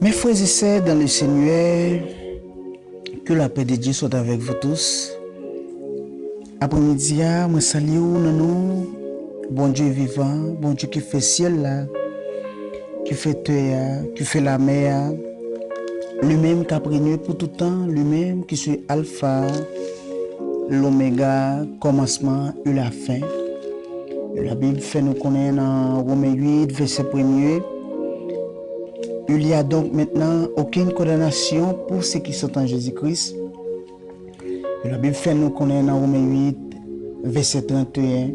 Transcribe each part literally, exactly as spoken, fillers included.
Mes frères et sœurs dans le Seigneur, que la paix de Dieu soit avec vous tous. Aprèmidi a, mwen salye w nan non Bondye vivan, Bondye ki fè syèl la, ki fè tè a, ki fè lamè a, li menm k ap renye pou tout tan, li menm ki se Alfa, Lomega, kòmansman e lafen. Labib fè nou konnen nan Women uit, vèsè premye, Il y a donc maintenant aucune condamnation pour ceux qui sont en Jésus-Christ. Labib fè nou konnen nan Women uit, vèsè trannteyen,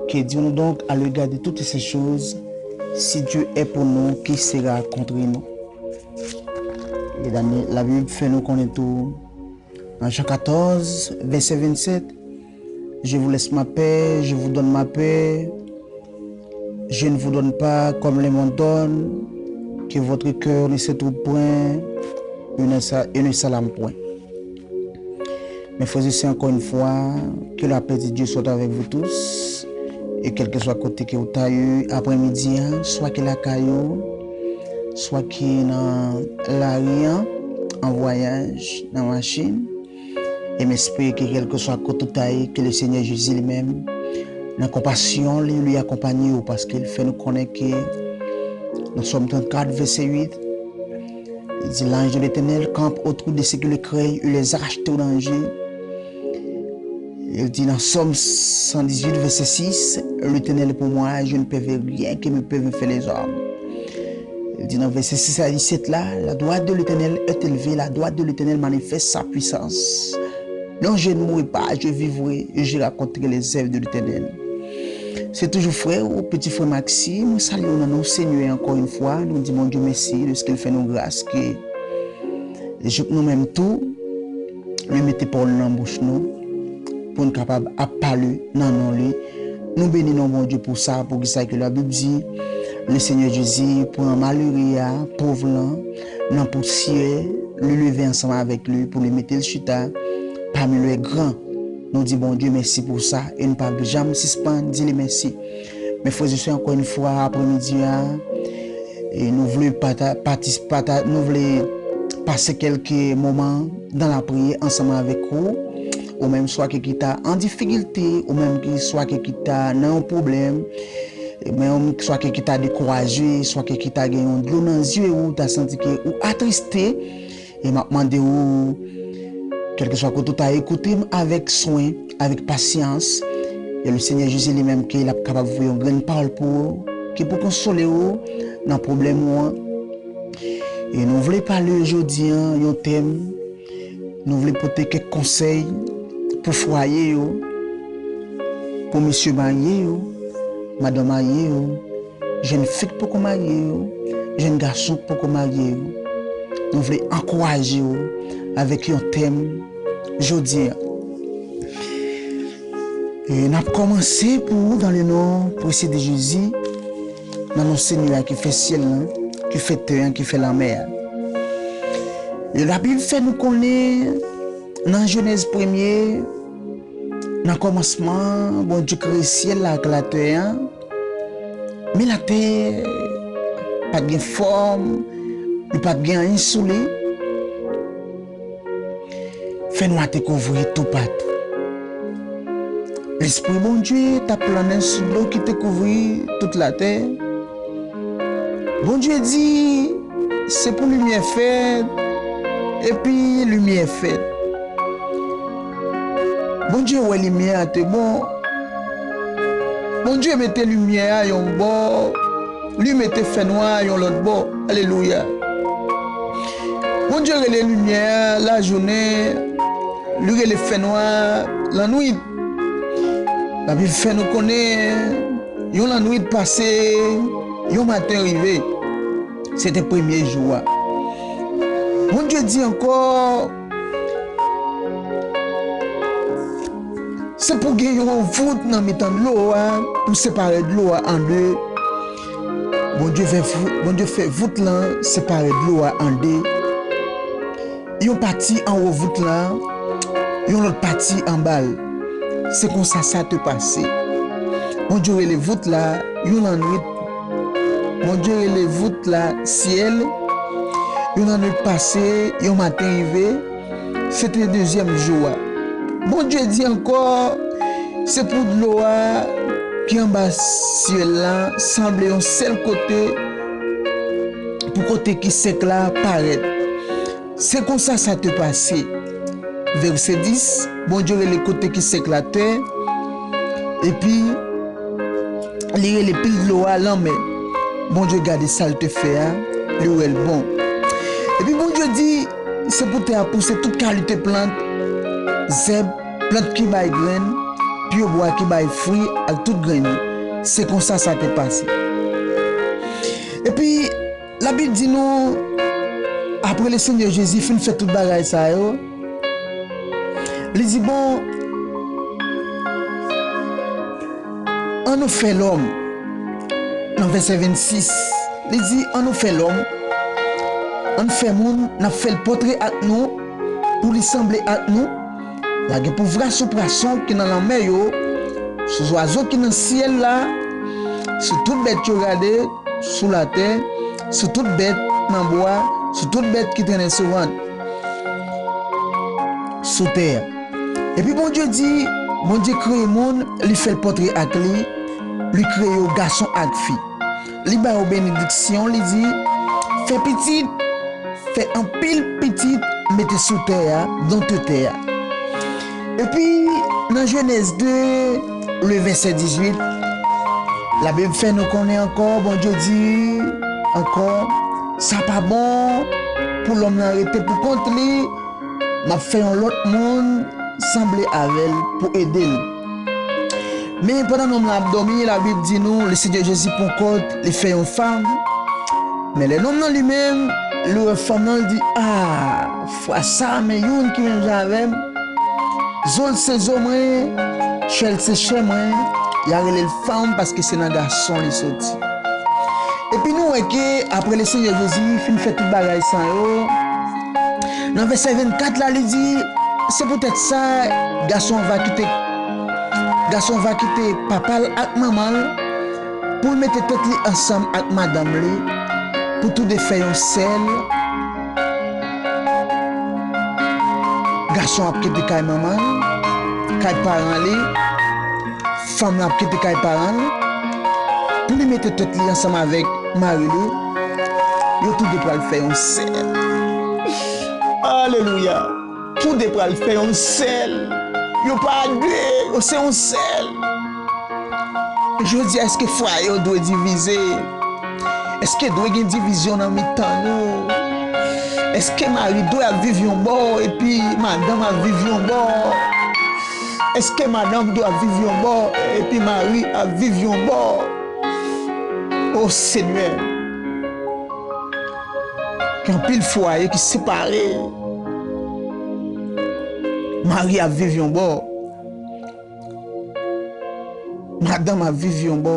que dirons-nous donc à l'égard de toutes ces choses? Si Dieu est pour nous, qui sera contre nous? E Dani-, Labib fè nou konnen tou, nan Jan katòz, vèsè vennsèt, Je vous laisse ma paix, je vous donne ma paix. Je ne vous donne pas comme le monde donne, que votre cœur ne se trouble point et ne s'a-, et ne s'alarme point. Mes frères et sœurs, encore une fois, que la paix de Dieu soit avec vous tous. E kèlkeswa kote ke w ta ye aprèmidi a, swa ke lakay ou, swa ke nan lari an, an vwayaj, nan machin, e m espere ke kèlkeswa kote w ta ye, ke le Senyè Jezi li menm, nan konpasyon li, li akonpanye w, paske l fè nou konnen ke nan Sòm trannkat, vèsè uit, li di, L'ange de l'Éternel campe autour de ceux qui le craignent et les arrache au danger. Li di nan Sòm san dizuit, vèsè sis, L'Éternel est pour moi, je ne craindrai rien que me peuvent faire les hommes. Li di nan vèsè sis a disèt la, La droite de l'Éternel est élevée, la droite de l'Éternel manifeste sa puissance. Non, je ne mourrai pas, je vivrai et je raconterai les œuvres de l'Éternel. Se toujou frè ou, piti frè Maxime, mwen salye w nan non Senyè ankò yon fwa, nou di Bondye mèsi dèske l fè nou gras ke jouk nou menm tou, li mete pawòl nan bouch nou, pou n kapab ap pale nan non li. Nou beni non Bondye pou sa, poukisa ke Labib di, Lesenyè Jezi pran malere a, pòv lan, nan pousyè, li leve ansanm avèk li pou li mete l chita pami lè gran. Nou di Bondye mèsi pou sa e n p ap janm sispann di li mèsi. Mes frères et sœurs, encore une fois, aprèmidi a, e nou vle pata-, patis-, pata-, nou vle pase kèlke moman dans la prière ansanm avèk ou, ou menm swa ke ki ta an difikilte, ou menm ki swa ke ki ta nan yon pwoblèm, ou menm swa ke ki ta dekouraje, swa ke ki ta gen yon dlo nan zye ou, ou ta santi ke ou atriste, e m ap mande ou, kèlkeswa kote ou ta ye, koute m avèk swen, avèk pasyans, e Lesenyè Jezi li menm ke l ap kapab voye yon grenn pawòl pou ou, ki pou konsole ou nan pwoblèm ou an. E nou vle pale jodi a yon tèm, nou vle pote kèk konsèy pou fwaye yo, pou mesye marye yo, madanm marye yo, jèn fi k poko marye yo, jèn gason k poko marye yo. Nou vle ankouraje yo avèk yon tèm jodi a. E n ap kòmanse pou ou dans le nom précieux de Jésus, nan non Senyè a ki fè syèl lan, ki fè tè an, ki fè lanmè a. E Labib fè nou konnen nan Jenèz premye, nan kòmansman, Bondye kreye syèl la ak latè a. Men latè pa t gen fòm, li pa t gen anyen sou li. Fènwa te kouvri toupatou. Lespri Bondye t ap plannen sou dlo ki te kouvri tout latè. Bondye di, Se pou limyè fèt, epi limyè fèt. Bondye wè limyè a te bon. Bondye mete limyè a yon bò, li mete fènwa a yon lòt bò. Alelouya. Bondye rele limyè a lajounen, li rele fènwa a lannwit. Labib fè nou konnen yon lannwit pase, yon maten rive. Se te premye jou a. Bondye di ankò, Se pou gen yon vout nan mitan dlo a pou separe dlo a an de. Bondye fè vout, Bondye fè vout lan separe dlo a an de. Yon pati anwo vout lan, yon lòt pati anba l. Se konsa sa te pase. Bondye rele vout la yon lannwit. Bondye rele vout la syèl. Yon lannwit pase, yon maten rive, se te dezyèm jou a. Bondye di ankò, se pou dlo a ki anba syèl la sanble yon sèl kote, pou kote ki sèk la parèt. Se konsa sa te pase. Vèsè dis, Bondye rele kote ki sèk la tè, epi li rele pil dlo a lanmè. Bondye gade sa l te fè a, li wè l bon. Epi Bondye di, se pou tè a pouse tout kalite plant, zèb, plant ki bay grenn, pyebwa ki bay fwi ak tout grenn yo. Se konsa sa te pase. Epi, Labib di nou, apre Lesenyè Jezi fin fè tout bagay sa yo, li di, bon, ann nou fè lòm. Nan vèsè vennsis, li di, ann nou fè lòm, ann fè moun, n ap fè l pòtre ak nou, pou li sanble ak nou. L a gen pouvwa sou pwason ki nan lanmè yo, sou zwazo ki nan syèl la, sou tout bèt yo gade sou latè, sou tout bèt nan bwa, sou tout bèt ki trennen sou vant sou tè a. Epi Bondye di, Bondye kreye moun, li fè l pòtre ak li, li kreye yo gason ak fi. Li ba yo benediksyon, li di, fè pitit, fè anpil pitit, mete sou tè a, donte tè a. Epi, nan Jenèz de, le vèsè dizuit, Labib fè nou konnen ankò, Bondye di ankò, sa pa bon pou lòm nan rete pou kont li, m ap fè yon lòt moun sanble avè l pou ede l. Men pandan nonm lan ap dòmi, Labib di nou, Lesenyè Jezi pran kòd, li fè yon fanm. Men lè nonm nan li menm, li wè fanm nan, li di, a, fwa sa, men youn ki menm jan avè m. Zo l se zo mwen, chè l se chè mwen, y a rele l fanm paske se nan gason li soti. Epi nou wè ke apre Lesenyè Jezi fin fè tout bagay sa yo, nan vèsè vennkat la, li di, se poutèt sa, gason an va kite, gason an va kite papa l ak manman l, pou l mete tèt li ansanm ak madanm li, pou toude fè yon sèl. Gason ap kite kay manman l, kay paran li, fanm lan ap kite kay paran l, pou li mete tèt li ansanm avèk mari li, yo toude pral fè yon sèl. Alelouya! Toude pral fè yon sèl. Yo pa de, yo se yon sèl. Jodi a, èske fwaye yo dwe divize? Èske dwe gen divizyon nan mitan nou? Èske mari dwe ap viv yon bò epi madanm ap viv yon bò? Èske madanm dwe ap viv yon bò epi mari ap viv yon bò? O Senyè, gen anpil fwaye ki separe. Mari ap viv yon bò. Madanm ap viv yon bò.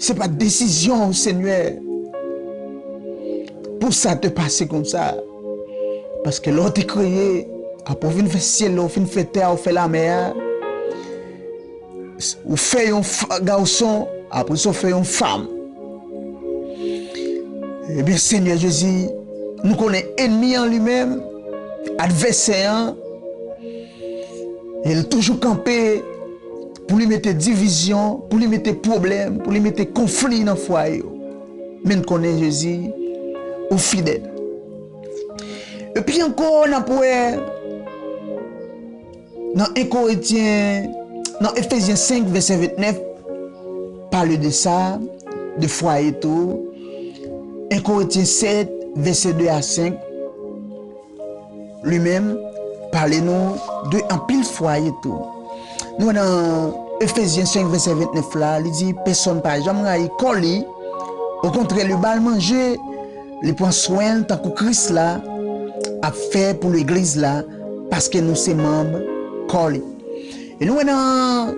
Se pa desizyon w, Senyè, pou sa te pase konsa. Paske lè w te kreye, apre w fin fè syèl la, w fin fè tè a, w fè lamè a, ou fè yon f-, gason, apre sa w fè yon fanm. Ebyen, Senyè Jezi, nou konnen ènmi an li menm, advèsè an, e l toujou kanpe pou li mete divizyon, pou li mete pwoblèm, pou li mete konfli nan fwaye yo. Men n konnen Jezi, ou fidèl. Epi ankò, n ap wè, Nan en Korentyen, nan Efezyen senk, vèsè ventnèf, pale de sa, de fwaye tou. En Korentyen sèt, vèsè de a senk, li menm, pale nou de anpil fwaye tou. Nou wè nan Efezyen senk, vèsè ventnèf la, li di, pèsonn pa janm rayi kò li, okontrè, li ba l manje, li pran swen l tankou Kris la ap fè pou legliz la, paske nou se manm kò li. E nou wè nan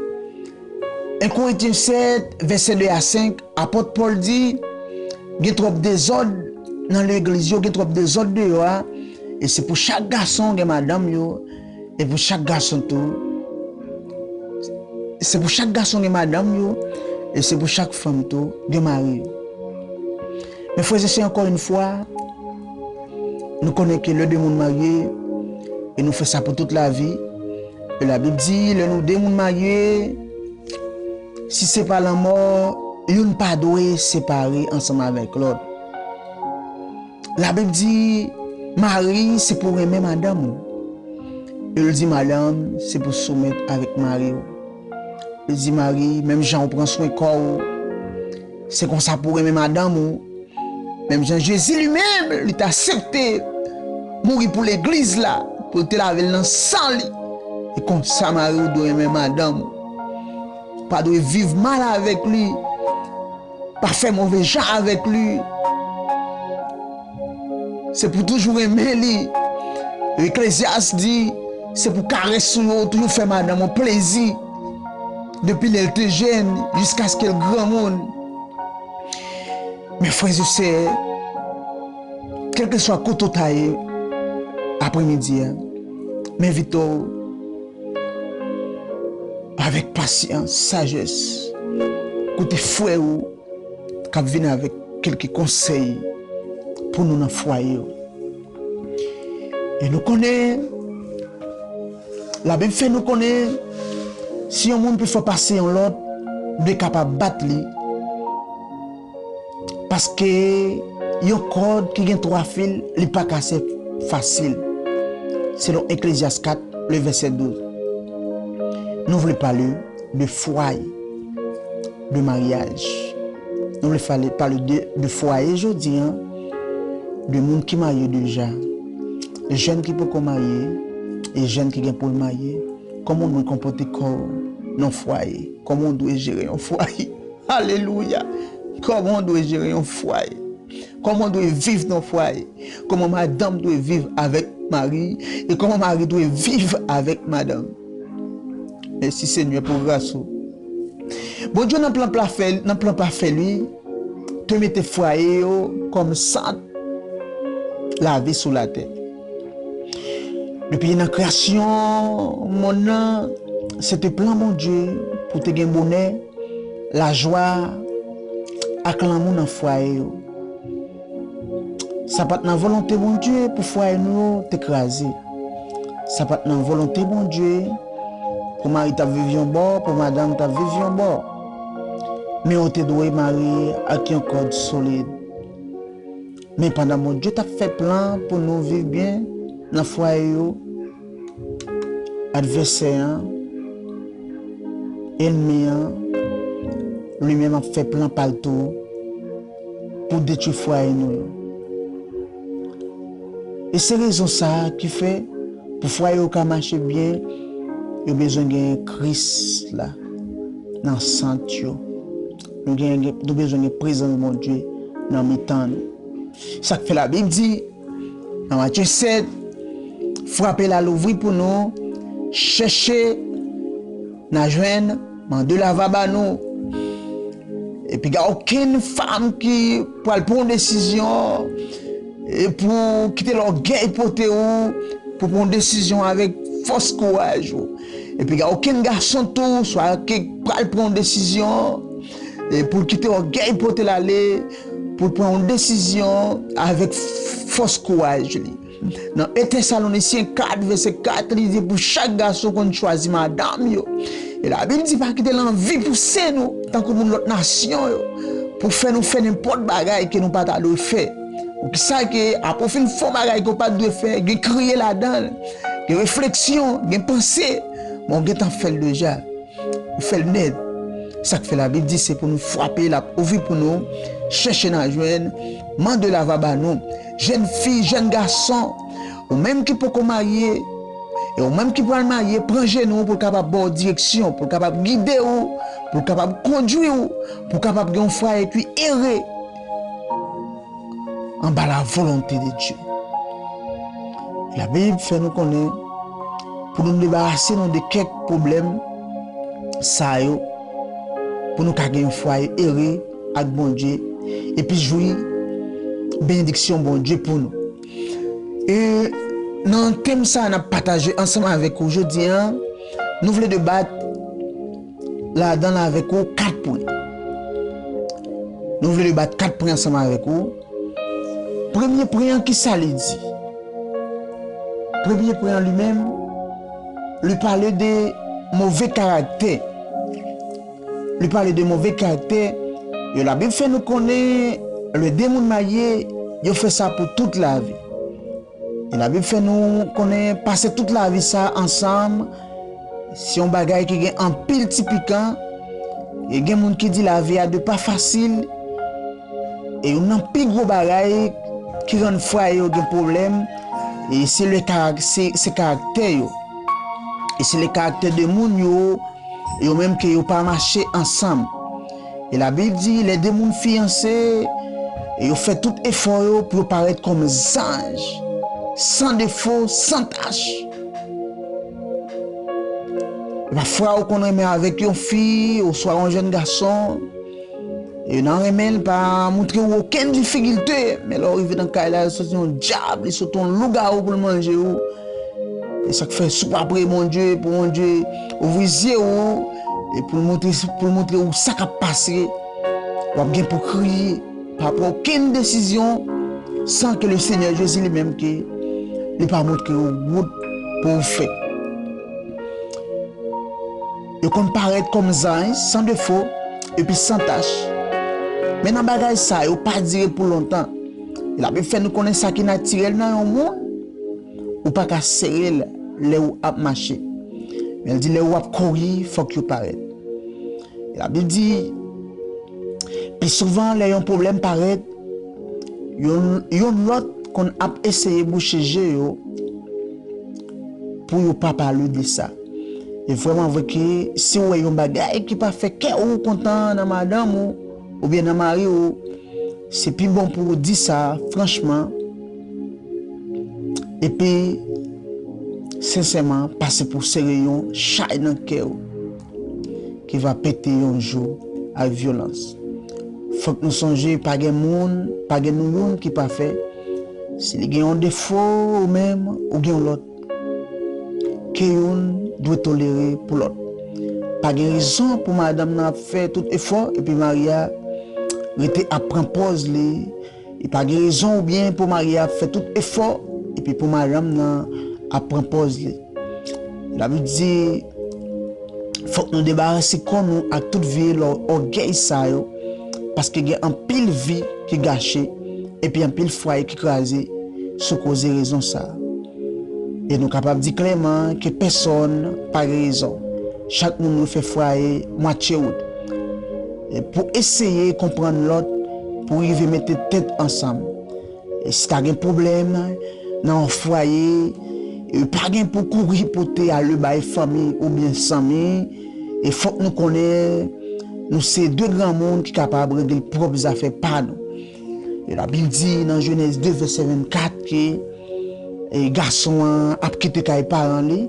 en Korentyen sèt, vèsè de a senk, apot Pòl di, gen twòp dezòd nan legliz yo, gen twòp dezòd deyò a, e se pou chak gason gen madanm yo, e pou chak gason tou, se pou chak gason gen madanm yo, e se pou chak fanm tou gen mari yo. Men frè e sè, ankò yon fwa, nou konnen ke lè de moun marye, e nou fè sa pou tout lavi, e Labib di, lè nou de moun marye, si se pa lanmò, youn pa dwe separe ansanm avèk lòt. Labib di, mari se pou renmen madanm ou. E l di, madanm se pou soumèt avèk mari w. Li di, mari, menm jan ou pran swen kò w, se konsa pou renmen madanm ou. Menm jan Jezi li menm, li t aksepte mouri pou legliz la, pou l te lave l nan san li. E konsa mari w dwe renmen madanm ou. Pa dwe viv mal avèk li. Pa fè move jan avèk li. Se pou toujou renmen li. Eklezyas di, se pou karès ou yo, toujou fè madanm ou plezi. Depi lè l te jèn, jiskaske l granmoun. Men frè e sè, kèlkeswa kote w ta ye, aprèmidi a, m envite w avèk pasyans, sajès, koute frè ou k ap vin avèk kèlke konsèy pou nou nan fwaye yo. E nou konnen, Labib fè nou konnen, si yon moun pi fò pase yon lòt, dwe kapab bat li. Paske yon kòd ki gen twa fil, li pa kase fasil. Selon Eklezyas kat, le vèsè douz. Nou vle pale de fwaye, de maryaj. Nou vle pale, pale de, de fwaye jodi a, de moun ki marye deja, jèn ki poko marye, e jèn ki gen pou l marye. Kòman w dwe konpòte kò w nan fwaye? Kòman w dwe jere yon fwaye? Alelouya! Kòman w dwe jere yon fwaye? Kòman w dwe viv nan fwaye? Kòman madanm dwe viv avèk mari? E kòman mari dwe viv avèk madanm? Mèsi Senyè pou gras ou. Bondye nan plan pafè, nan plan pafè li, te mete fwaye yo kòm sant lavi sou latè. Depi nan kreyasyon monn nan, se te plan Bondye pou te gen bonè, lajwa ak lanmou nan fwaye yo. Sa pa t nan volonte Bondye pou fwaye nou yo te kraze. Sa pa t nan volonte Bondye pou mari t ap viv yon bò, pou madanm t ap viv yon bò. Men yo te dwe mare ak yon kòd solid. Men pandan Bondye t ap fè plan pou nou viv byen nan fwaye yo, advèsè an, ènmi an, li menm ap fè plan pa l tou pou detwi fwaye nou yo. E se rezon sa a ki fè, pou fwaye yo ka mache byen, yo bezwen gen Kris la nan sant yo. Nou gen, nou bezwen gen prezans Bondye nan mitan nou. Sa k fè Labib di, nan Matye sèt, frape l a louvri pou nou, chèche, n a jwenn, mande l a va ba nou. E piga okenn fanm ki pral pran yon desizyon, e pou kite lògèy pote ou, pou pran yon desizyon avèk fòs kouraj ou. E piga okenn gason tou, swa ki pral pran yon desizyon, e pou l kite ògèy pote l ale, pou l pran yon desizyon avèk fòs kouraj li. Nan en Tesalonisyen kat, vèsè kat, li di, pou chak gason konn chwazi madanm yo. E Labib di, pa kite lanvi pouse nou, tankou moun lòt nasyon yo, pou fè nou fè nenpòt bagay ke nou pa ta dwe fè. Poukisa ke, apre w fin fè yon bagay ke w pa t dwe fè, gen kriye ladan l, gen refleksyon, gen panse, men w gentan fè l deja. Ou fè l nèt. Sa k fè Labib di se pou nou frape, l ap ouvri pou nou, chèche n a jwenn, mande l a va ba nou. Jèn fi, jèn gason, ou menm ki poko marye, e ou menm ki pral marye, pran jenou pou l kapab ba w direksyon, pou l kapab gide w, pou l kapab kondwi w, pou w kapab gen yon fwaye ki ere anba la volonte de Dye. Labib fè nou konnen pou nou debarase nou de kèk pwoblèm sa yo, pou nou ka gen yon fwaye ere ak Bondye, epi jwi benediksyon Bondye pou nou. E nan tèm sa a n ap pataje ansanm avèk ou jodi a, nou vle debat ladan l avèk ou kat pwen. Nou vle debat kat pwen ansanm avèk ou. Premye pwen an, kisa li di? Premye pwen an li menm, li pale de move karaktè. Li pale de move karaktè. E Labib fè nou konnen lè de moun marye, yo fè sa pou tout lavi. E Labib fè nou konnen pase tout lavi sa ansanm, se yon bagay ki gen anpil ti pikan. E gen moun ki di lavi a de pa fasil. E youn nan pi gwo bagay ki rann fwaye yo gen pwoblèm, e se le karak-, se, se karaktè yo. E se le karaktè de moun yo, yo menm ke yo pa mache ansanm. E Labib di, lè de moun fiyanse, e yo fè tout efò yo pou yo parèt kòm zanj, san defo, san tach. Pafwa, ou konn renmen avèk yon fi, oswa yon jèn gason, e nan renmen l, pa montre w okenn difikilte, men lè w rive nan kay la, li soti yon dyab, li soti yon lougawou pou l manje w. E sa k fè, si w pa priye Bondye, pou Bondye ouvri zye w, e pou l montre, pou l montre w sa k ap pase, w ap gen pou kriye pa pran okenn desizyon san ke le Senyè Jezi li menm ke li pa montre w wout pou w fè. Yo konn parèt kòm zanj, san defo, epi san tach. Men nan bagay sa yo pa dire pou lontan. E Labib fè nou konnen sa ki natirèl nan yon moun, ou pa ka sere l lè w ap mache. Men l di lè w ap kouri, fòk yo parèt. E Labib di, pi souvan lè yon pwoblèm parèt, youn, youn lòt konn ap eseye bouche je yo pou yo pa pale de sa. E vrèman vre ke si w wè yon bagay ki pa fè kè ou kontan nan madanm ou oubyen nan mari ou, se pi bon pou w di sa franchman, epi sensèman, pase pou w sere yon chay nan kè w ki va pete yon jou ak vyolans. Fòk nou sonje, pa gen moun, pa gen nou youn ki pafè. Si li gen yon defo ou menm, ou gen yon lòt, ke youn dwe tolere pou lòt. Pa gen rezon pou madanm nan ap fè tout efò epi mari a rete ap pran pòz li. E pa gen rezon oubyen pou mari a ap fè tout efò epi pou madanm nan ap pran pòz li. Labib di, fòk nou debarase kò nou ak tout vye lò-, ògèy sa yo, paske gen anpil vi ki gache, epi anpil fwaye ki kraze sou koze rezon sa a. E nou kapab di klèman ke pèsonn pa gen rezon. Chak moun refè fwaye mwatye wout. E pou eseye konprann lòt, pou rive mete tèt ansanm. E si ta gen pwoblèm nan yon fwaye, e pa gen pou kouri pote ale bay fanmi oubyen zanmi. E fòk nou konnen nou se de granmoun ki kapab regle pwòp zafè pa nou. E Labib di nan Jenèz de vèsè vennkat ke, e, gason an ap kite kay paran li,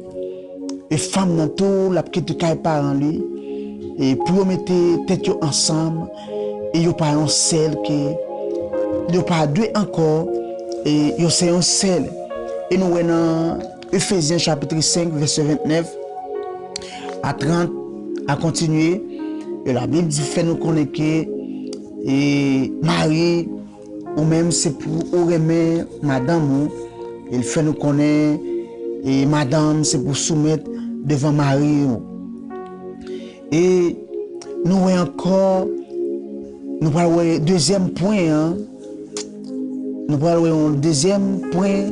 e fanm nan tou, l ap kite kay paran li, e pou yo mete tèt yo ansanm, e yo pa yon sèl ke, yo pa de ankò, e yo se yon sèl. E nou wè nan Efezyen chapit senk, vèsè ventnèf a trant, a kontinye, e Labib di, fè nou konnen ke, e, mari, ou menm se pou ou renmen madanm ou, e l fè nou konnen, e madanm se pou soumèt devan mari ou. E nou wè ankò, nou pral wè dezyèm pwen an, nou pral wè yon dezyèm pwen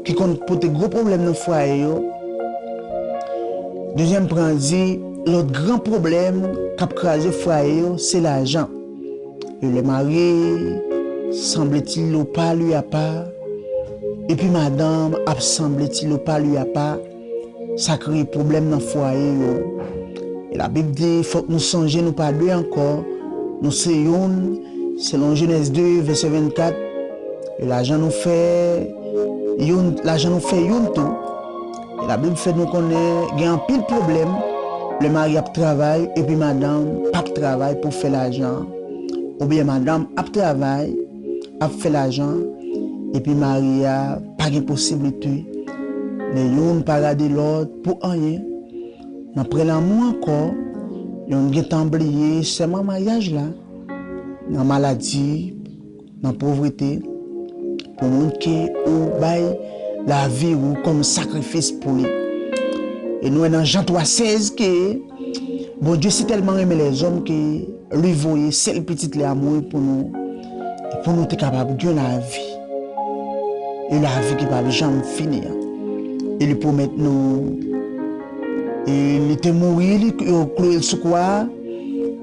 ki konn pote gwo pwoblèm nan fwaye yo. Dezyèm pwen an di, lòt gran pwoblèm k ap kraze fwaye yo, se lajan. E lè mari sanble ti lo pa li apa, epi madanm ap sanble ti lo pa li apa, sa kreye pwoblèm nan fwaye yo. E Labib di, fòk nou sonje nou pa de ankò, nou se youn, selon Jenèz de, vèsè vennkat. E lajan nou fè youn, lajan nou fè youn tou. E Labib fè nou konnen gen anpil pwoblèm lè mari ap travay epi madanm p ap travay pou fè lajan, oubyen madanm ap travay, ap fè lajan, epi mari a pa gen posiblite. Men youn pa gade lòt pou anyen. Nan prè lanmou ankò, youn gentan bliye sèman maryaj la, nan maladi, nan povrete, pou moun ke ou bay lavi ou kòm sakrifis pou li. E nou wè nan Jan twa sèz ke Bondye si tèlman renmen lèzòm ke li voye sèl pitit li a mouri pou nou, e pou nou te kapab gen lavi, e lavi ki p ap janm fini an. E li pwomèt nou, e li te mouri, li, yo kloure l sou kwa a,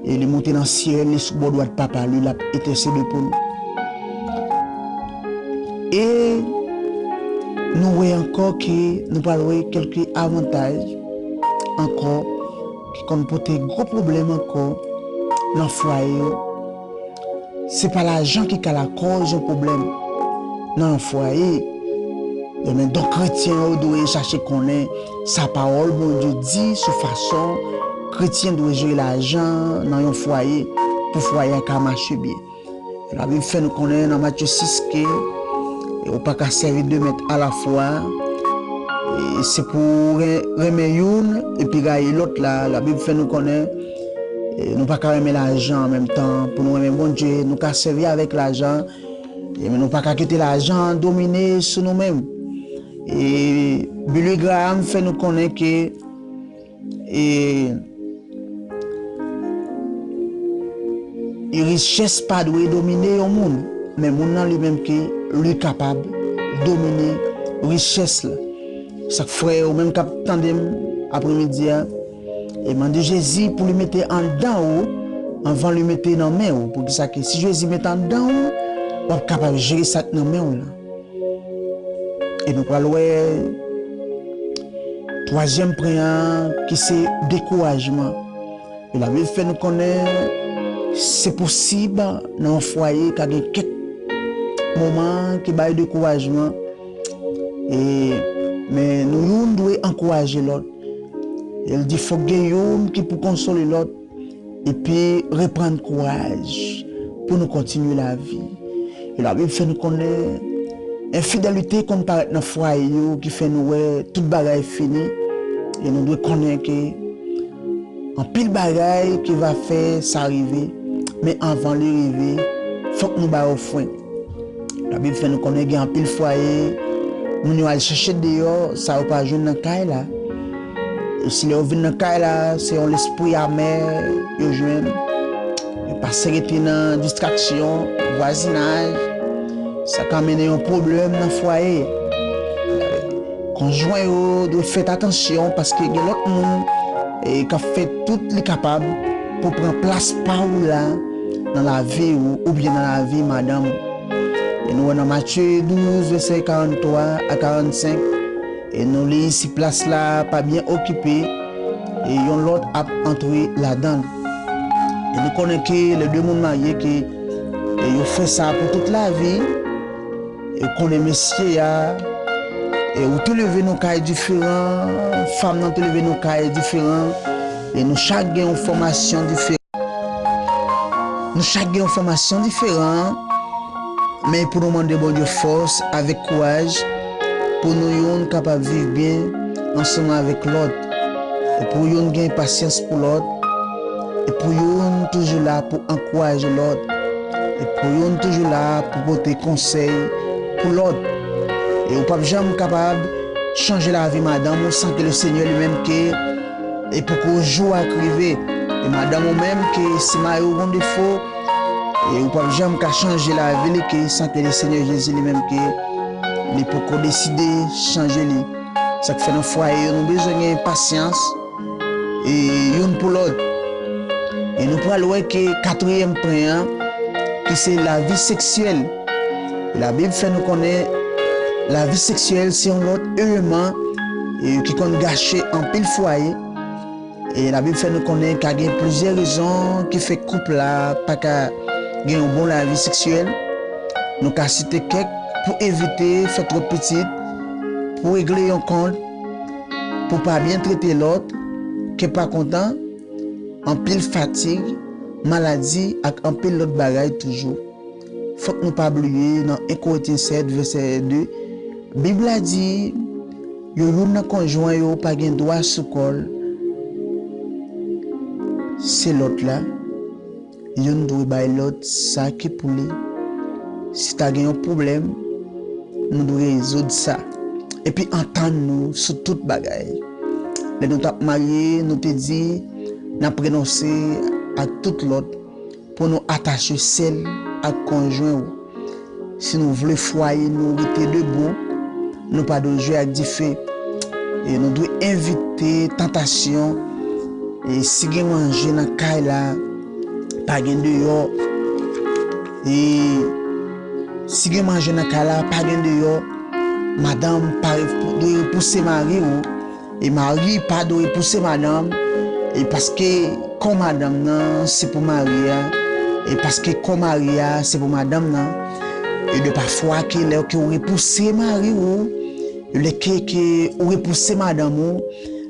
e li monte nan syèl, li sou bò dwat Papa li, l ap entèsede pou nou. E nou wè ankò ke nou pral wè kèlke avantaj ankò ki konn pote gwo pwoblèm ankò nan fwaye yo. Se pa lajan ki ka lakòz yon pwoblèm nan yon fwaye. Ebyen, donk, kretyen yo dwe chache konnen sa pawòl Bondye di sou fason kretyen dwe jere lajan nan yon fwaye pou fwaye a ka mache byen. Labib fè nou konnen nan Matye sis ke, e, ou pa ka sèvi de mèt alafwa. E se pou w ren-, renmen youn epi rayi lòt la. Labib fè nou konnen, e, nou pa ka renmen lajan an menm tan pou nou renmen Bondye. Nou ka sèvi avèk lajan, e, men nou pa ka kite lajan an domine sou nou menm. E Billy Graham fè nou konnen ke, e, e richès pa dwe domine yon moun, men moun nan li menm ke li kapab domine richès la. Sa k fè ou menm k ap tande m apremidi a, e mande Jezi pou li mete anndan ou anvan li mete nan men ou. Poukisa ke si Jezi mete anndan ou, w ap kapab jere sa k nan men w lan. E nou pral wè twazyèm pwen an ki se dekourajman. E Labib fè nou konnen se posib nan yon fwaye ka gen kèk moman ki bay dekourajman. E, men nou youn dwe ankouraje lòt. E l di fòk gen youn ki pou konsole lòt epi reprann kouraj pou nou kontinye lavi. E Labib fè nou konnen enfidelite konn parèt nan fwaye yo ki fè nou wè tout bagay fini. E nou dwe konnen ke anpil bagay ki va fè sa rive, men anvan li rive, fòk nou ba yo fwen. Labib fè nou konnen gen anpil fwaye, moun yo al chèche deyò, sa yo pa jwenn nan kay la. E si lè yo vin nan kay la, se yon lespri amè yo jwenn. Yo pase rete nan distraksyon, vwazinaj. Sa ka mennen yon pwoblèm nan fwaye. Konjwen yo dwe fè atansyon paske gen lòt moun, e, k ap fè tout li kapab pou pran plas pa ou la nan lavi ou oubyen nan lavi madanm ou. E nou wè nan Matye douz, vèsè karannntwa a karannsenk, e nou li si plas la pa byen okipe, e yon lòt ap antre ladan l. E nou konnen ke lè de moun marye ke, e yo fè sa pou tout lavi, e ou konnen mesye a, e ou te leve nan kay diferan, fanm nan te leve nan kay diferan, e nou chak gen yon fòmasyon diferan. Nou chak gen yon fòmasyon diferan, men pou nou mande Bondye fòs avèk kouraj, pou nou youn kapab viv byen ansanm avèk lòt, e pou youn gen pasyans pou lòt, e pou youn toujou la pou ankouraje lòt, e pou youn toujou la pou pote konsèy pou lòt. E ou p ap janm kapab chanje lavi madanm ou san ke Lesenyè li menm ke e poko jou a k rive. E madanm ou menm ke si mari w gon defo, e ou p ap janm ka chanje lavi li ke san ke Lesenyè Jezi li menm ke li poko deside chanje li. Sa k fè nan fwaye yo nou bezwen gen pasyans, e youn pou lòt. E nou pral wè ke katriyèm pwen an, ki se lavi seksyèl. Labib fè nou konnen lavi seksyèl se yon lòt eleman, e, ki konn gache anpil fwaye. E Labib fè nou konnen ka gen plizyè rezon ki fè koup la pa ka gen yon bon lavi seksyèl. Nou ka site kèk: pou evite fè twòp pitit, pou regle yon kont, pou pa byen trete lòt, kè pa kontan, anpil fatig, maladi ak anpil lòt bagay toujou. Fòk nou pa bliye nan en Korentyen sèt, vèsè de, Bib la di, yo youn nan konjwen yo pa gen dwa sou kò l, se lòt la. Youn dwe bay lòt sa ki pou li. Si ta gen yon pwoblèm, Nou dwe rezoud sa. Epi antann nou sou tout bagay. Lè nou t ap marye, nou te di n ap renonse ak tout lòt pou nou atache sèl ak konjwen ou. Si nou vle fwaye nou rete debou, nou pa dwe jwe ak dife. E nou dwe evite tantasyon. E si gen manje nan kay la, pa gen deyò. E si gen manje nan kay la, pa gen deyò. Madanm pa re- dwe repouse mari ou. E mari pa dwe repouse madanm. E paske kò madanm nan, se pou mari a. E paske kò mari a, se pou madanm nan. E de pafwa ke lè ke ou repouse mari ou, lè ke, ke ou repouse madanm ou,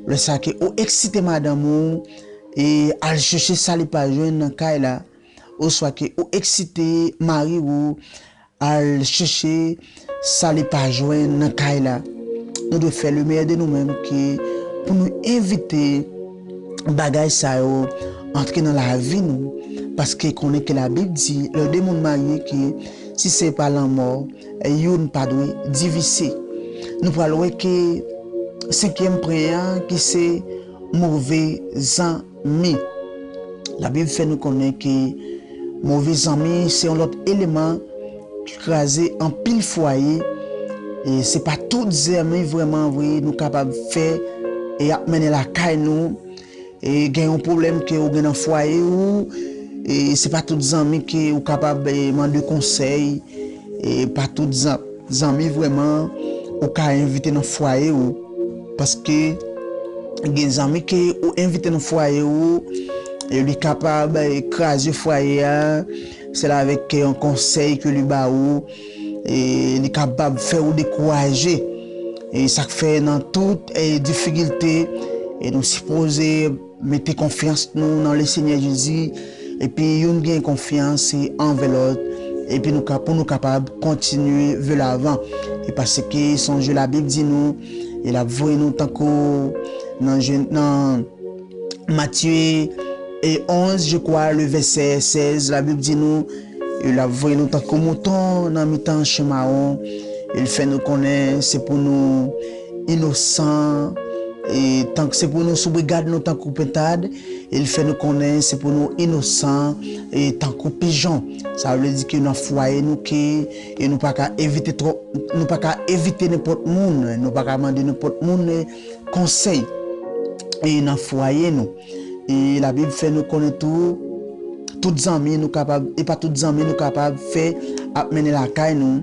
lè sa ke ou eksite madanm ou, e al chèche sa li pa jwenn nan kay la, oswa ke ou eksite mari ou al chèche sa li pa jwenn nan kay la. Nou dwe fè le meyè de nou menm ke pou nou evite bagay sa yo antre nan lavi nou, paske konnen ke Labib di lè de moun marye ke si se pa lanmò, youn pa dwe divise. Nou pral wè ke senkyèm pwen an ki se move zanmi. Labib fè nou konnen ke move zanmi se yon lòt eleman ki kraze anpil fwaye. E se pa tout zanmi vrèman vre nou kapab fè e ap mennen lakay nou. E gen yon pwoblèm ke ou gen nan fwaye ou, e se pa tout zanmi ke ou kapab e mande konsèy. E pa tout zan- zanmi vrèman ou ka envite nan fwaye ou. Paske gen zanmi ke ou envite nan fwaye ou, e li kapab e kraze fwaye a, sèl avèk e yon konsèy ke li ba ou, e li kapab fè ou dekouraje. E sa k fè nan tout e difikilte, e nou sipoze mete konfyans nou nan Lesenyè Jezi, epi youn gen konfyans anvè lòt, epi nou ka, pou nou kapab kontinye vè lavan. E paske sonje Labib di nou, e l ap voye nou tankou nan, Jen- nan Matye e onz, je kwa, le vèsè sèz, Labib di nou, e l ap voye nou tankou mouton nan mitan chen mawon. E l fè nou konnen se pou nou inosan, e tank se pou nou sou brigad nou tankou pentad, e l fè nou konnen se pou nou inosan, e tankou pijon. Sa vle di ke nan fwaye nou ke, e nou pa ka evite twòp, nou pa ka evite nenpòt moun, nou pa ka mande nenpòt moun konsèy, e nan fwaye nou. E Labib fè nou konnen tou, tout zanmi nou kapab, e pa tout zanmi nou kapab fè ap mennen lakay nou.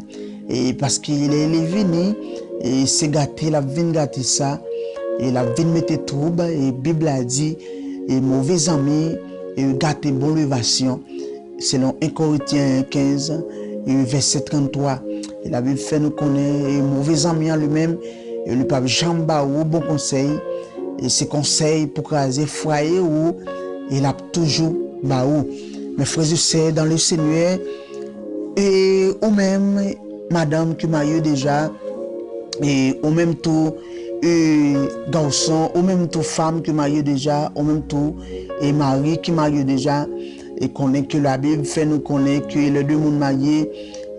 E paske lè li vini, e se gate l ap vin gate sa, e l ap vin mete twoub, e Bib la di, e move zanmi, e gate bon levasyon, selon en Korentyen kenz, e vèsè tranntwa. E Labib fè nou konnen, e move zanmi an li menm, e li p ap janm ba ou bon konsèy, e se konsèy pou kraze fwaye ou, e l ap toujou ba ou. Mes frères et sœurs dans le Seigneur, e ou menm, madanm ki marye deja, e ou menm tou, e gason, ou menm tou, fanm ki marye deja, ou menm tou, e mari ki marye deja, e konnen ke Labib fè nou konnen ke lè de moun marye,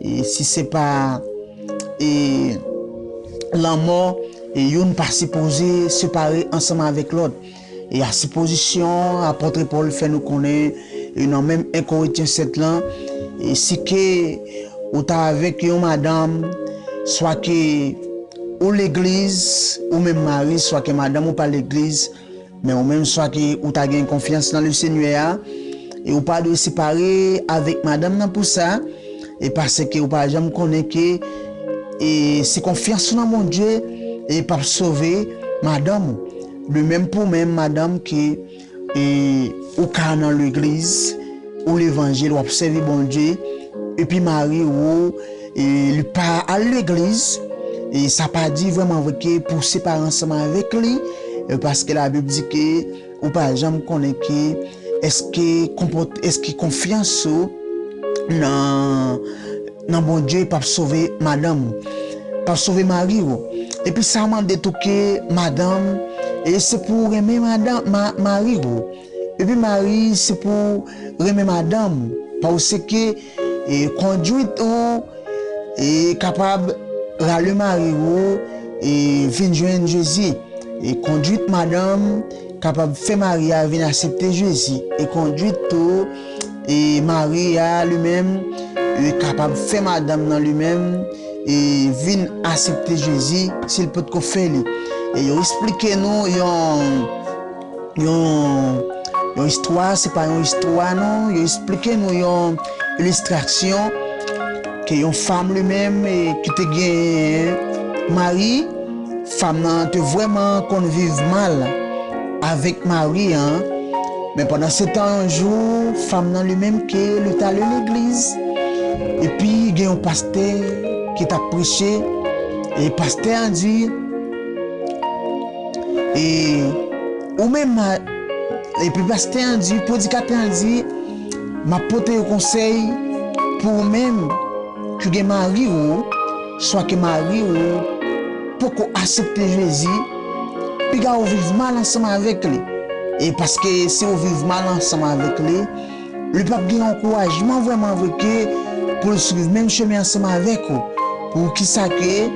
e si se pa, e lanmò, e youn pa sipoze separe ansanm avèk lòt. E a sipozisyon, apòt Pòl fè nou konnen, e nan menm en Korentyen sèt lan, e si ke ou ta avèk yon madanm, swa ke ou legliz, ou menm mari, swa ke madanm ou pa legliz, men ou menm swa ke ou ta gen konfyans nan Lesenyè a, e ou pa dwe separe avèk madanm nan pou sa, e paske ou pa janm konnen ke, e se konfyans ou nan Bondye, e p ap sove madanm ou. De menm pou menm, madanm ke, e ou ka nan legliz, ou levanjil, w ap sèvi Bondye, epi mari ou, e li pa al legliz, e sa pa di vrèman vre ke pou separe ansanm avèk li, e paske Labib di ke ou pa janm konnen ke èske konpòt-, èske konfyans ou nan, nan Bondye p ap sove madanm ou, p ap sove mari ou. Epi sa mande tou ke madanm, e se pou ou renmen madanm, ma-, mari ou. Epi mari, se pou ou renmen madanm ou. Paske, e, kondwit ou, e, kapab rale mari w e vin jwenn Jezi. E kondwit madanm kapab fè mari a vin aksepte Jezi. E kondwit tou e mari a li menm e kapab fè madanm nan li menm e vin aksepte Jezi si l potko fè li. E yo eksplike nou yon yon yon istwa, se pa yon istwa non, yo eksplike nou yon ilistrasyon ke yon fanm li menm e ki te gen mari, fanm nan te vrèman konn viv mal avèk mari an. Men pandan se tan yon jou, fanm nan li menm ke li t ale legliz. Epi gen yon pastè ki t ap preche. E pastè an di, e ou menm, epi pastè an di, predikatè an di, m ap pote yon konsèy pou ou menm ki gen mari ou, swa ke mari ou poko aksepte Jezi, piga ou viv mal ansanm avèk li. E paske si ou viv mal ansanm avèk li, li p ap gen ankourajman vrèman vre ke pou l swiv menm chemen ansanm avèk ou. Poukisa ke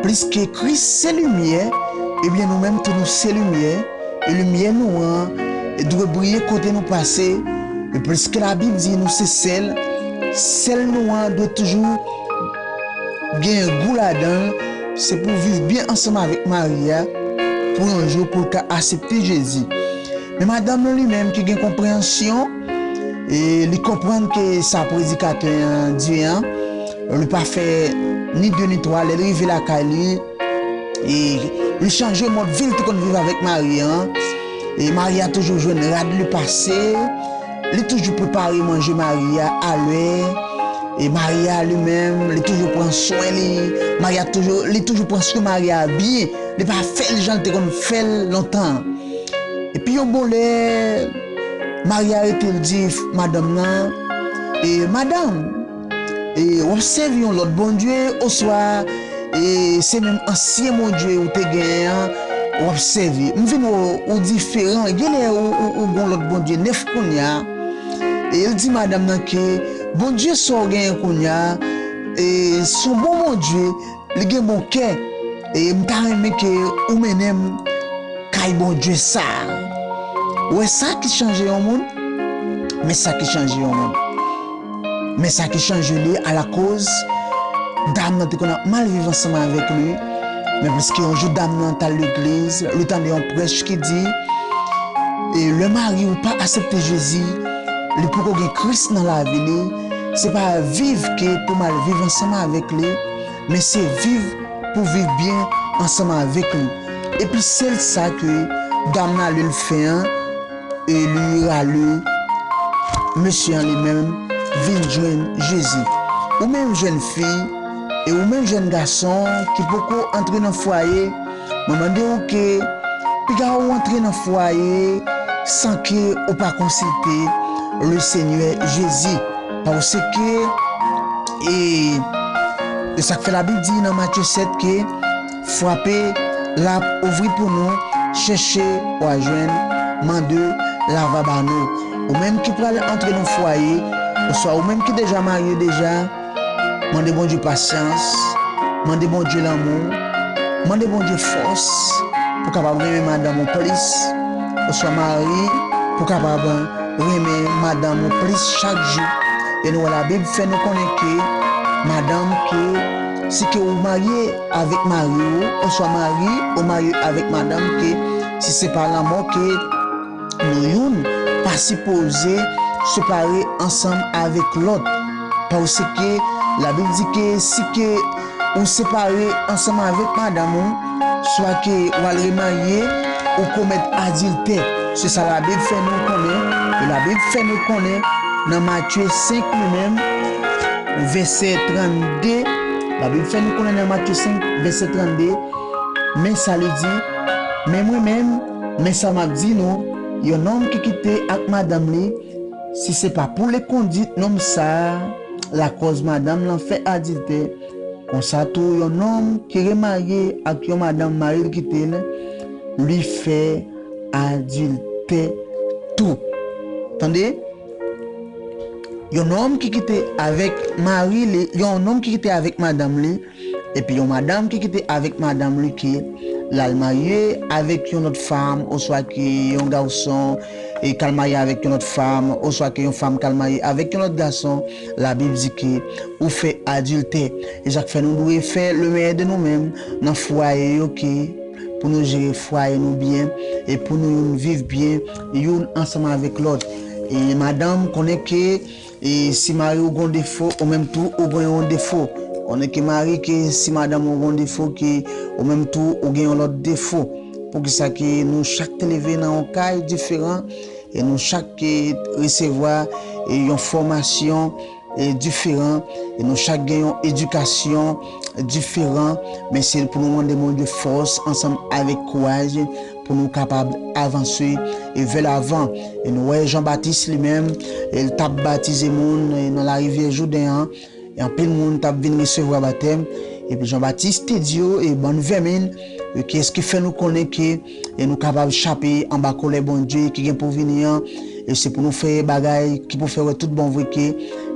pliske Kris se limyè, ebyen nou menm tou nou se limyè, e limyè nou an e dwe briye kote nou pase. E pliske Labib di nou se sèl, sèl nou an dwe toujou gen gou ladan l, se pou viv byen ansanm avèk mari a, pou yon jou pou l ka aksepte Jezi. Men madanm nan li menm ki gen konpreyansyon, e li konprann ke sa predikatè an di an, li pa fè ni de ni twa, lè l rive lakay li, e li chanje mòd vi l te konn viv avèk mari an. E mari a toujou jwenn rad li pase, li toujou prepare manje mari a alè. E mari a li menm, li toujou pran swen li. Mari a toujou, li toujou pran swen mari a byen. Li pa fè l jan l te konn fè l lontan. Epi yon bon lè, mari a rete l di madanm nan, e madanm, e w ap sèvi yon lòt Bondye, oswa e se menm ansyen Bondye ou te genyen an, w ap sèvi. M vin wè w, ou diferan. Genlè ou, ou, ou gon lòt Bondye nèf kounye a. E l di madanm nan ke Bondye sa w genyen kounye a, e s on bon Bondye, li gen bon kè. E m ta renmen ke ou mennen m kay Bondye sa a. Ou wè sa ki chanje yon moun? Men sa ki chanje yon moun. Men sa ki chanje li alakoz dam nan te konn ap mal viv ansanm avèk li. Men pliske yon jou dam nan t al legliz, li tande yon prèch ki di, e lè mari ou pa aksepte Jezi, li poko gen Kris nan lavi li, se pa viv ke pou mal viv ansanm avèk li, men se viv pou viv byen ansanm avèk li. Epi sèl sa ke dam nan al fè an, e li rale mesye an li menm vin jwenn Jezi. Ou menm jèn fi, e ou menm jèn gason ki poko antre nan fwaye, mwen mande w ke piga ou antre nan fwaye san ke ou pa konsilte Lesenyè Jezi. Paske, e, e sa k fè Labib di nan Matye sèt ke frape, l ap ouvri pou nou, chèche, w a jwenn, mande, l a va ba nou. Ou menm ki pral antre nan fwaye, oswa ou menm ki deja marye deja, mande Bondye pasyans, mande Bondye lanmou, mande Bondye fòs pou kapab renmen madanm ou plis, oswa mari pou kapab renmen madanm ou plis chak jou. E nou wè Labib fè nou konnen ke madanm ke si ke ou marye avèk mari ou, oswa mari ou marye avèk madanm ke si se pa lanmò ke nou youn pa sipoze separe ansanm avèk lòt. Paske Labib di ke si ke ou separe ansanm avèk madanm ou, swa ke w al remarye, ou komèt adiltè. Se sa Labib fè nou konnen. E Labib fè nou konnen nan Matye senk li menm, vèsè trannde. Labib fè nou konnen nan Matye senk, vèsè trannde, men sa li di, men mwen menm, men sa m ap di nou, yon nonm ki kite ak madanm li, si se pa pou lekondit nonm sa a, lakòz madanm lan fè adiltè, konsa tou yon nonm ki remarye ak yon madanm mari l kite l, li fè adiltè tou. Tande? Yon nonm ki kite avèk mari li, yon nonm ki kite avèk madanm li, Epi yon madanm ki kite avèk madanm li ke l al marye avèk yon lòt fanm, oswa ke yon gason e k al marye avèk yon lòt fanm, oswa ke yon fanm k al marye avèk yon lòt gason, Labib di ke ou fè adiltè. E sa k fè nou dwe fè le meyè de nou menm nan fwaye yo ke pou nou jere fwaye nou byen e pou nou youn viv byen youn ansanm avèk lòt. E madanm, konnen ke e si mari w gen yon defo, ou menm tou ou gen yon defo. Konnen ke mari, ke si madanm ou gen yon defo, ke ou menm tou ou gen yon lòt defo. Poukisa ke nou chak te leve nan yon kay diferan e nou chak te resevwa e yon fòmasyon e diferan e nou chak gen yon edikasyon diferan, men se pou nou mande Bondye fòs ansanm avèk kouraj pou nou kapab avanse e vè lavan. E nou wè Jan Batis li menm, e l t ap batize moun e nan larivyè Jouden an, e anpil moun t ap vin resevwa batèm. Epi Jan Batis te di yo, e bann vèmin, e kiyès ki fè nou konnen ke e nou kapab chape anba kòlè Bondye ki gen pou vini an? E se pou nou fè bagay ki pou fè wè tout bon vre ke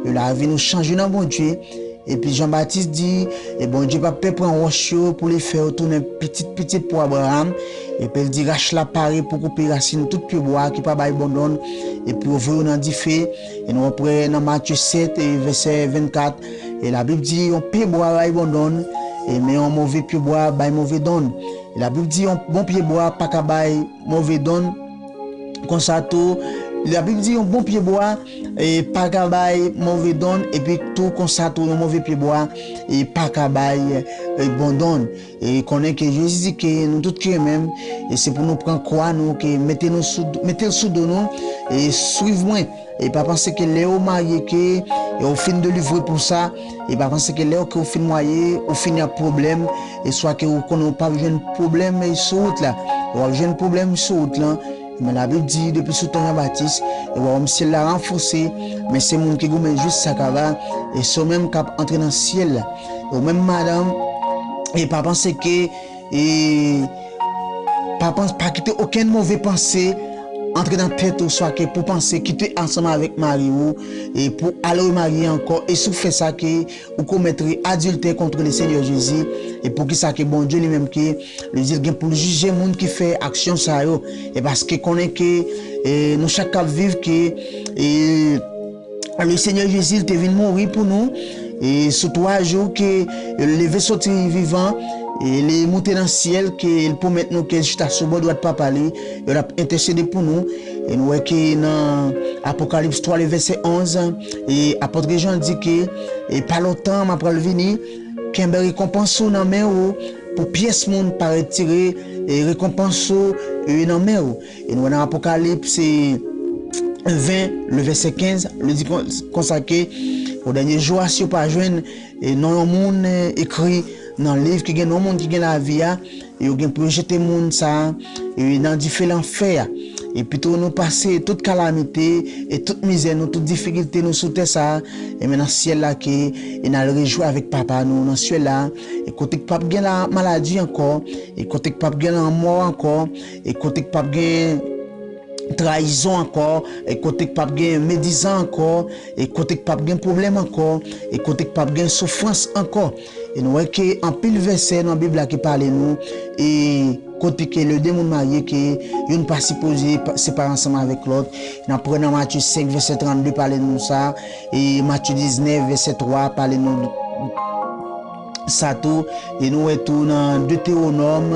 e lavi nou chanje nan Bondye. Epi Jan Batis di, e Bondye p ap pè pran wòch yo pou li fè yo tounen pitit pitit pou Abraram. Epi l di, rach la pare pou koupe rasin tout pyebwa ki pa bay bon donn, epi yo voye yo nan dife. E nou wè nan Matye sèt e vèsè vennkat, e Labib di, yon pyebwa bay bon donn, e men yon move pyebwa bay move donn. E Labib di, yon bon pyebwa pa ka bay move donn. Konsa tou, Labib di yon bon pyebwa e pa ka bay move donn, epi tou konsa tou yon move pyebwa e pa ka bay e bon donn. E konnen ke Jezi di ke nou tout ki menm, e se pou nou pran kwa nou, ke mete nou sou, mete l sou do nou, e swiv mwen. E pa panse ke lè ou marye ke e ou fin delivre pou sa, e pa panse ke lè ou ke ou fin marye, ou fini ak pwoblèm, e swa ke ou konnen ou p ap jwenn pwoblèm e sou wout la, ou ap jwenn pwoblèm sou wout lan. Men Labib di, depi sou tan Jan Batis, e wawòm syèl la ranfòse, men se moun ki goumen jis sa ka va, e se ou menm k ap antre nan syèl la. E ou menm madanm, e pa panse ke, e pa pans, pa kite okenn move panse antre nan tèt ou, swa ke pou panse kite ansanm avèk mari ou, e pou al remarye ankò, e si w fè sa ke ou komèt adiltè kont le Senyè Jezi. E poukisa ke Bondye li menm ke li di l gen pou l jije moun ki fè aksyon sa yo? E paske konnen ke e nou chak k ap viv ke e le Senyè Jezi l te vin mouri pou nou e sou twa jou ke l leve soti vivan e li moute nan syèl, ke l pwomèt nou ke l chita sou bò dwat Papa li, e l ap entèsede pou nou. E nou wè ke nan Apokalips twa, le vèsè onz, e apòt Jan di ke e pa lontan m ap pral vini, kenbe rekonpans ou nan men ou, pou pyès moun pa retire e rekonpans ou e nan men ou. E nou wè nan Apokalips e ven, le vèsè kenz, li di kon- konsa ke o dènye jou a, si yo pa jwenn e non yon moun e ekri nan liv ki gen non moun ki gen lavi a, yo gen pou yo jete moun sa a e nan dife lanfè a. E pito nou pase tout kalamite e tout mizè nou, tout difikilte nou sou tè sa a, e men nan syèl la ke e n al rejwi avèk Papa nou nan syèl la. E kote k p ap gen la maladi ankò, e kote k p ap gen lanmò ankò, e kote k p ap gen trayizon ankò, e kote k p ap gen medizan ankò, e kote k p ap gen pwoblèm ankò, e kote k p ap gen soufrans ankò. E nou wè ke anpil vèsè nan Bib la ki pale nou, e kote ke le de moun marye ke youn pa sipoze pa- separe ansanm avèk lòt. N ap wè nan Matye senk vèsè trannde pale nou sa, e Matye diznèf vèsè twa pale nou sa tou. E nou wè tou nan Detewonòm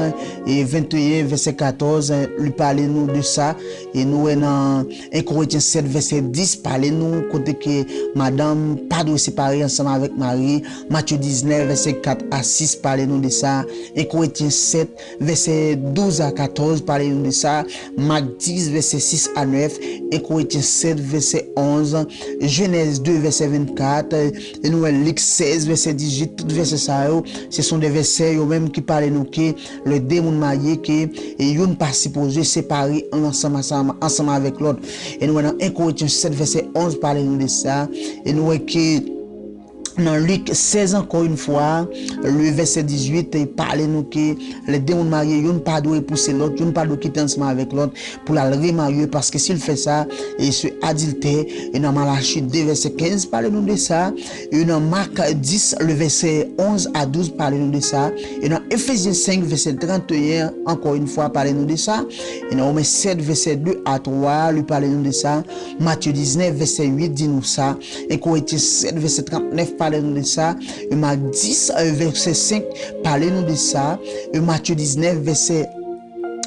e venteyen vèsè katòz, li pale nou de sa. E nou wè nan en Korentyen sèt vèsè dis pale nou kote ke madanm pa dwe separe ansanm avèk mari. Matye diznèf vèsè kat a sis pale nou de sa. En Korentyen sèt vèsè douz a katòz pale nou de sa. Mak dis vèsè sis a nèf. En Korentyen sèt vèsè onz. Jenèz de vèsè vennkat. E nou wè Lik sèz vèsè dizuit. Tout vèsè sa yo, se son de vèsè yo menm ki pale nou ke le de moun marye ke e youn pa sipoze separe ansanm, ansanm, ansanm avèk lòt. E nou wè nan en Korentyen sèt vèsè onz pale nou de sa. E nou wè ke Nan Lik sèz, ankò yon fwa, le vèsè dizuit, e pale nou ke lè de moun marye, youn pa dwe pouse lòt, youn pa dwe kite ansanm avèk lòt pou l al remarye, paske si l fè sa, e se adiltè. E nan Malachi de, vèsè kenz, pale nou de sa. E nan Mak dis, le vèsè onz a douz, pale nou de sa. E nan Efezyen senk, vèsè tranteyen, ankò yon fwa, pale nou de sa. E nan Women sèt, vèsè de a twa, li pale nou de sa. Matye diznèf, vèsè uit, di nou sa. En Korentyen sèt, vèsè trannèf, pale nou de sa. E Mak dis, e, vèsè senk, pale nou de sa. E Matye diznèf, vèsè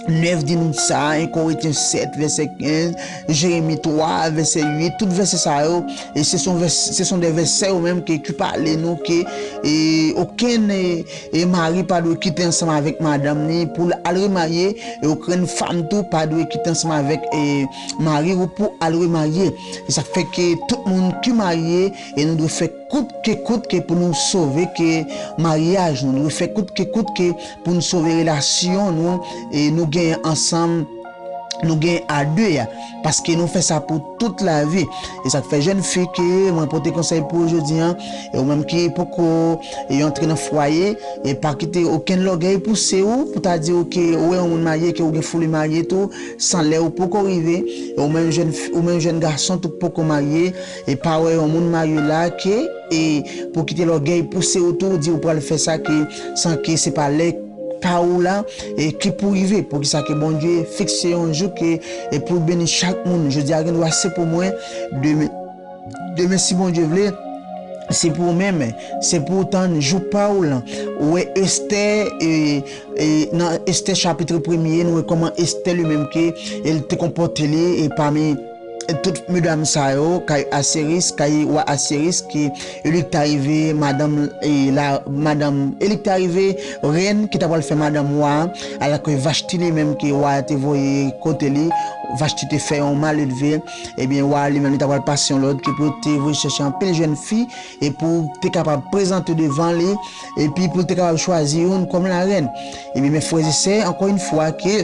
nèf, di nou sa. En Korentyen sèt, vèsè kenz, Jeremi twa, vèsè uit, tout vèsè sa yo, e se son vès-, se son de vèsè yo menm ke, ki pale nou ke, e, okenn, e, e mari pa dwe kite ansanm avèk madanm ni pou l al remarye, e okenn fanm tou pa dwe kite ansanm avèk, e, mari ou pou al remarye. E sa k fè ke tout moun ki marye, e nou dwe fè kout ke kout ke pou nou sove ke maryaj nou, nou dwe fè kout ke kout ke pou nou sove relasyon nou, e nou genyen ansanm, nou genyen a de a, paske nou fè sa pou tout lavi. E sa k fè jèn fi ke mwen pote konsèy pou ou jodi a, e ou menm ki poko, e, antre nan fwaye, e pa kite okenn lògèy pouse ou pou ta di ou ke ou wè yon moun marye, ke ou gen fouli marye tou, san lè ou poko rive, e ou menm jèn fi, ou menm jèn gason tou poko marye, e pa wè yon moun marye la ke, e pou kite lògèy pouse ou tou, di ou pral fè sa ke, san ke se pa lè pa ou la, e ki pou rive. Poukisa ke Bondye fikse yon jou ke, e pou beni chak moun? Jodi a gen dwa se pou mwen, demen, demen si Bondye vle, se pou ou menm, se pou ou tann jou pa ou lan. Ou wè Estè, e, e nan Estè chapit premye, nou wè kòman Estè li menm ke, e l te konpòte li, e pami tout medam sa yo, kay Asyeris, kay wa Asyeris, ki, e li k ta rive madanm, e la, madanm, e li k ta rive rèn ki ta pral fè madanm wa, alòske Vachti li menm ke wa te voye kote li, Vachti te fè yon maledve, ebyen wa li menm li ta pral pase yon lòd ke pou te voye chèche anpil jèn fi, e pou te kapab prezante devan li, epi pou te kapab chwazi youn kòm larèn. Ebyen, mes frères et sœurs, encore une fois, ke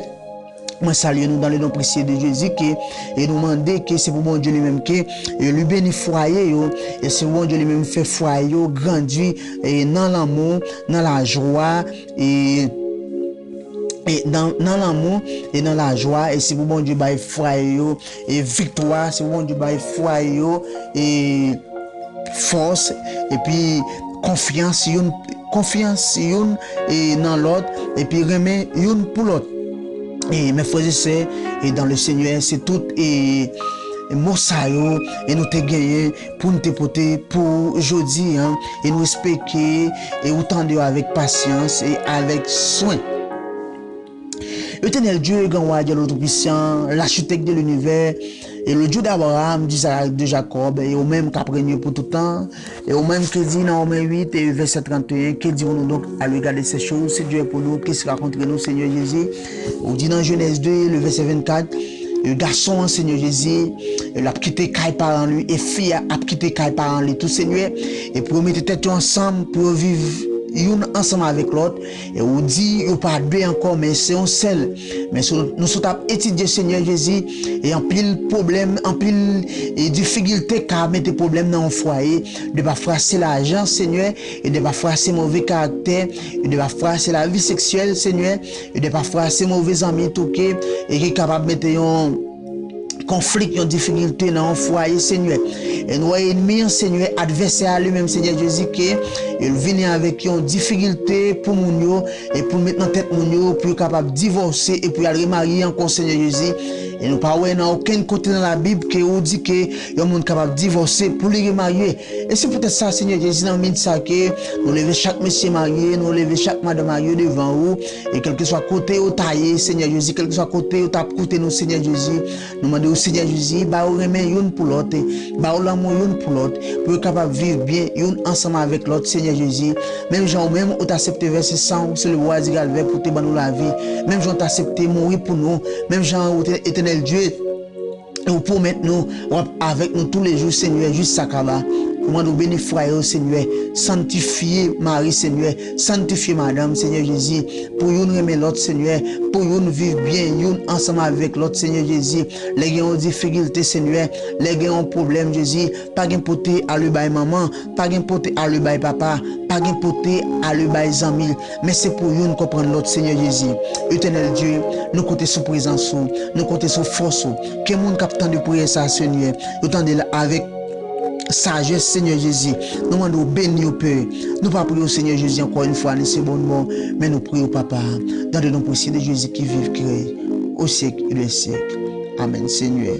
mwen salye nou dans le nom précieux de Jésus, ke, e nou mande ke se pou Bondye li menm ke, e li beni fwaye yo, e se pou Bondye li menm fè fwaye yo grandi, e nan lanmou, nan lajwa, e, e nan, nan lanmou, e nan lajwa, e se pou Bondye bay fwaye yo, e viktwa, se pou Bondye bay fwaye yo, e fòs, epi konfyans youn, konfyans youn, e nan lòt, epi renmen youn pou lòt. E mes frères et sœurs, e dans le Seigneur, se tout, e mo sa yo, e nou te genyen pou nou te pote pou jodi a, e nou espere ke, e ou tande yo avèk pasyans e avèk swen. Éternel Dieu, grand roi, Dieu le Tout-Puissant, l'architecte de l'univers, et le Dieu d'Abraham, d'Isaac, de Jacob, e ou menm k ap renye pou tout tan, e ou menm ki di nan Women uit, e vèsè trannteyen, que dirons-nous donc à l'égard de ces choses? Si Dieu est pour nous, qui sera contre nous, Seigneur Jésus? Ou di nan Jenèz de, le vèsè vennkat, e gason an, Seigneur Jésus, e l ap kite kay paran li, e fi a ap kite kay paran li tou, Seigneur, e pou yo mete tèt yo ansanm, pou yo viv youn ansanm avèk lòt, e ou di yo pa de ankò, men se yon sèl. Men si nou sot ap etidye, Seigneur Jésus, e anpil pwoblèm, anpil, e difikilte ka mete pwoblèm nan yon fwaye. De pafwa se lajan, Seigneur, e de pafwa se move karaktè, e de pafwa se lavi seksyèl, Seigneur, e de pafwa se move zanmi tou ke, e ki kapab mete yon konflik, yon difikilte nan yon fwaye, Senyè. E nou wè ènmi an, Senyè, advèsè a li menm, Senyè Jezi, ke l vini avèk yon difikilte pou moun yo, e pou l met nan tèt moun yo, pou yo kapab divòse, e pou y al remarye ankò, Senyè Jezi. E nou pa wè nan okenn kote nan Labib ke ou di ke yon moun kapab divòse pou li remarye. E se poutèt sa, Senyè Jezi, nan minit sa ke nou leve chak mesye marye, nou leve chak madanm marye devan ou, e kèlkeswa kote yo ta ye, Senyè Jezi, kèlkeswa kote yo t ap koute nou, Senyè Jezi, nou mande w, Senyè Jezi, ba yo renmen youn pou lòt, ba yo lanmou youn pou lòt, pou yo kapab viv byen youn ansanm avèk lòt, Senyè Jezi. Menm jan ou menm ou t aksepte vèse san w sou le bwa di Kalvè pou te ban nou lavi, menm jan ou t aksepte mouri pou nou, menm jan ou te, Etènèl Dye, e ou pwomèt nou, w ap avèk nou toulejou, Senyè, jis sa kaba. Nou mande w beni frè yo, Senyè. Santifye mari, Senyè. Santifye madanm, Senyè Jezi. Pou youn renmen lòt, Senyè. Pou youn viv byen, youn ansanm avèk lòt, Senyè Jezi. Lè gen yon difikilte, Senyè. Lè gen yon pwoblèm, Jezi. Pa gen pote ale bay manman. Pa gen pote ale bay papa. Pa gen pote ale bay zanmi. Men se pou youn konprann lòt, Senyè Jezi. Etènèl Dye, nou konte sou prezans ou. Nou konte sou fòs ou. Ke moun k ap tande priyè sa, Senyè, yo tande l avèk sajès, Senyè Jezi. Nou mande w beni yo, Pè. Nou pa priye w, Senyè Jezi, ankò yon fwa, ni se bon bon, men nou priye w, Papa, dans le nom précieux de Jésus qui vit, qui règne au siècle des siècles. Amèn, Senyè.